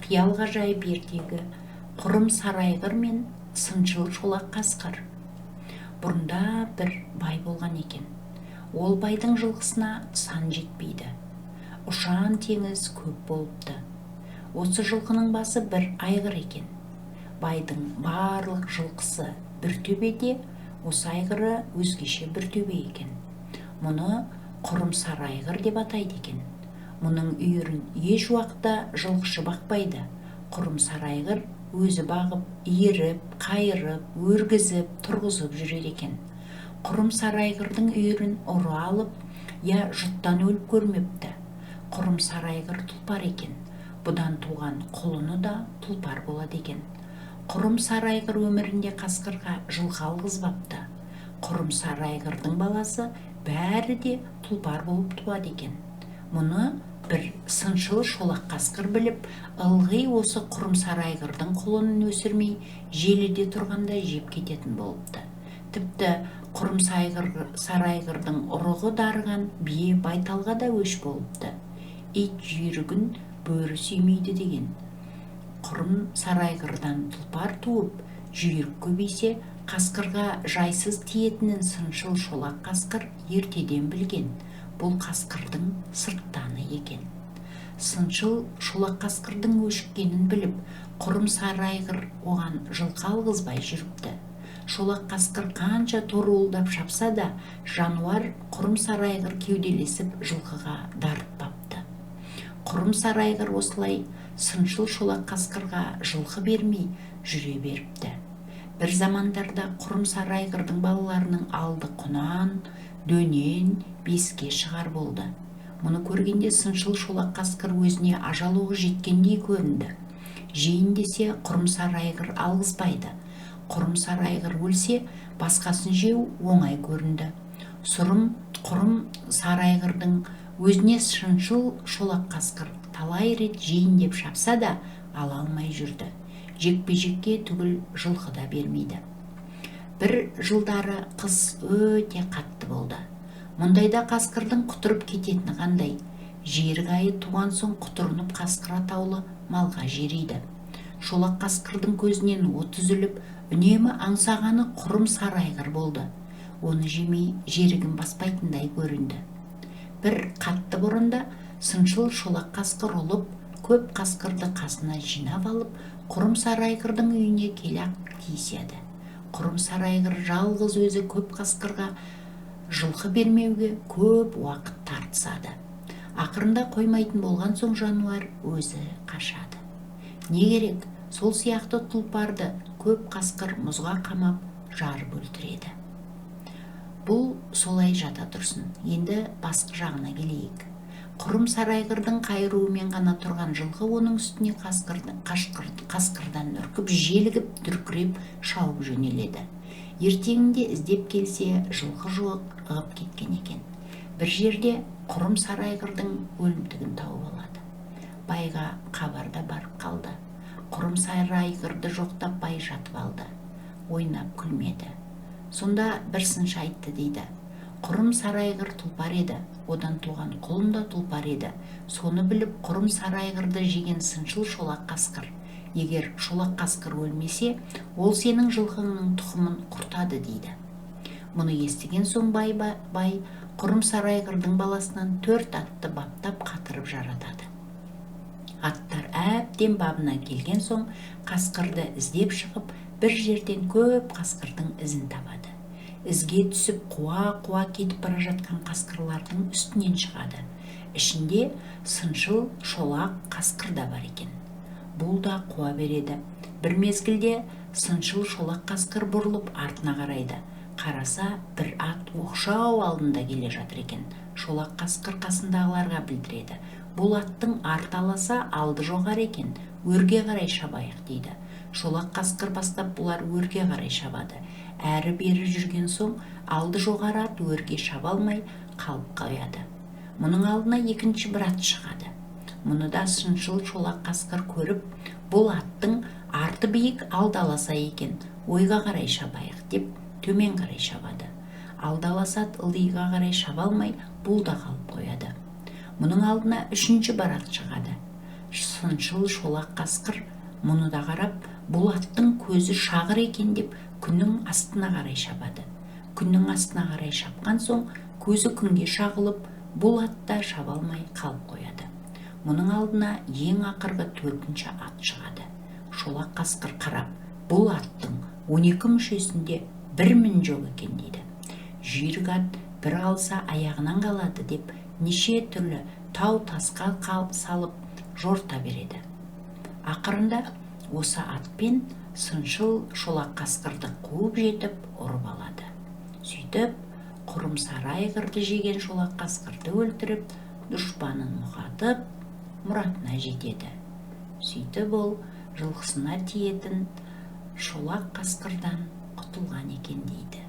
Қиял ғажайып ертегі Құрым сары айғыр мен сыншыл шолақ қасқыр. Бұрында бір бай болған екен. Ол байдың жылқысына сан жетпейді. Ұшан теңіз көп болыпты. Осы жылқының басы бір айғыр екен. Байдың барлық жылқысы бір төбеде, осы айғыры өзгеше бір төбе екен. Мұны құрым сары айғыр деп атайды екен. Мұның үйірін еш уақытта жылқышы бақпайды. Құрым сары айғыр өзі бағып, иіріп, қайырып, өргізіп, тұрғызып жүреді екен. Құрым сары айғырдың үйірін ұры алып, я жұттан өліп көрмепті. Құрым сары айғыр тұлпар екен. Бұдан туған құлыны да тұлпар болады екен. Құрым сары айғыр өмірінде қасқырға жылқы алғызбапты. Құрым сары айғырдың баласы бәрі де тұлпар болып туады екен. Мұны бір сыншыл шолақ қасқыр біліп, ылғи осы құрым сары айғырдың құлынын өсірмей, желіде тұрғанда жеп кететін болыпты. Тіпті құрым сары айғырдың ұрығы дарыған бие байталға да өш болыпты. Ит жүйрігін бөрі сүймейді деген. Құрым сары айғырдан тұлпар туып, жүйрік көбейсе, қасқырға жайсыз тиетінін сыншыл шолақ қасқыр ертеден білген. Бұл қасқырдың сырттаны екен. Сыншыл шолақ қасқырдың өшіккенін біліп, құрым сары айғыр оған жылқы алғызбай жүріпті. Шолақ қасқыр қанша торуылдап шапса да, жануар құрым сары айғыр кеуделесіп жылқыға дарытпапты. Құрым сары айғыр осылай сыншыл шолақ қасқырға жылқы бермей жүре беріпті. Бір замандарда құрым сары айғырдың балаларының алды құнан, дөнен, беске шығар болды. Мұны көргенде сыншыл шолақ қасқыр өзіне ажал оғы жеткендей көрінді. Жейін десе, құрым сары айғыр алғызбайды. Құрым сары айғыр өлсе, басқасын жеу оңай көрінді. Құрым сары айғырдың өзіне сыншыл шолақ қасқыр талай рет жейін деп шапса да, ала алмай жүрді. Жекпе-жекке түгіл жылқы да бермейді. Бір жылдары қыс өте қатты болды. Мұндайда қасқырдың құтырып кететіні қандай? Жерік айы туған соң құтырынып қасқыр атаулы малға жериді. Шолақ қасқырдың көзінен от үзіліп, үнемі аңсағаны құрым сары айғыр болды. Оны жемей жерігін баспайтындай көрінді. Бір қатты боранда сыншыл шолақ қасқыр ұлып, көп қасқырды қасына жинап алып, құрым сары айғырдың үйіне келе-ақ тиіседі. Құрым сары айғыр жалғыз өзі көп қасқырға жылқы бермеуге көп уақыт тартысады. Ақырында қоймайтын болған соң жануар өзі қашады. Не керек, сол сияқты тұлпарды көп қасқыр мұзға қамап, жарып өлтіреді. Бұл солай жата тұрсын. Енді басқы жағына келейік. Құрым сары айғырдың қайыруымен ғана тұрған жылқы оның үстіне қасқырдан үркіп, желігіп, дүркіреп шауып жөнеледі. Ертеңінде іздеп келсе, жылқы жоқ, ығып кеткен екен. Бір жерде құрым сары айғырдың өлімтігін тауып алады. Байға хабарда барып қалды. Құрым сары айғырды жоқтап бай жатып алды. Ойнап күлмеді. Сонда бір сыншы айтты дейді. Құрым сары айғыр тұлпар еді, одан туған құлын да тұлпар еді. Соны біліп құрым сары айғырды жеген сыншыл шолақ қасқыр. Егер шолақ қасқыр өлмесе, ол сенің жылқыңның тұқымын құртады дейді. Мұны естіген соң бай құрым сары айғырдың баласынан 4 атты баптап қатырып жаратады. Аттар әбден бабына келген соң қасқырды іздеп шығып, бір жерден көп қасқырдың ізін табады. Ізге түсіп қуа-қуа кетіп бара жатқан қасқырлардың үстінен шығады. Ішінде сыншыл шолақ қасқыр да бар екен. Бұл да қуа береді. Бір мезгілде сыншыл шолақ қасқыр бұрылып артына қарайды. Қараса, бір ат оқшау алдында келе жатыр екен. Шолақ қасқыр қасындағыларға білдіреді. Бұл аттың арты аласа, алды жоғары екен, өрге қарай шабайық дейді. Шолақ қасқыр бастап бұлар өрге қарай шабады. Әрі-бері жүрген соң алды жоғары ат өрге шаба алмай қалып қояды. Мұның алдына екінші бір ат шығады. Мұны да сыншыл шолақ қасқыр көріп, бұл аттың арты биік, алды аласа екен, ойға қарай шабайық деп төмен қарай шабады. Алды аласа ат ылдиға қарай шаба алмай, бұл да қалып қояды. Мұның алдына үшінші бір ат шығады. Сыншыл Шолақ қасқыр мұны да қарап, бұл аттың көзі шағыр екен деп, күннің астына қарай шабады. Күннің астына қарай шапқан соң, көзі күнге шағылып, бұл ат та шаба алмай қалып қояды. Мұның алдына ең ақырғы төртінші ат шығады. Шолақ қасқыр қарап, бұл аттың 12 мүшесінде бір мін жоқ екен дейді. Жүйрік ат бір қалса аяғынан қалады деп, неше түрлі тау тасқа салып жорта береді. Ақырында осы атпен сыншыл Шолақ қасқырды қуып жетіп, ұрып алады. Сөйтіп, құрым сары айғырды жеген Шолақ қасқырды өлтіріп, дұшпанын мұқатып, мұратына жетеді. Сөйтіп, ол жылқысына тиетін Шолақ қасқырдан құтылған екен дейді.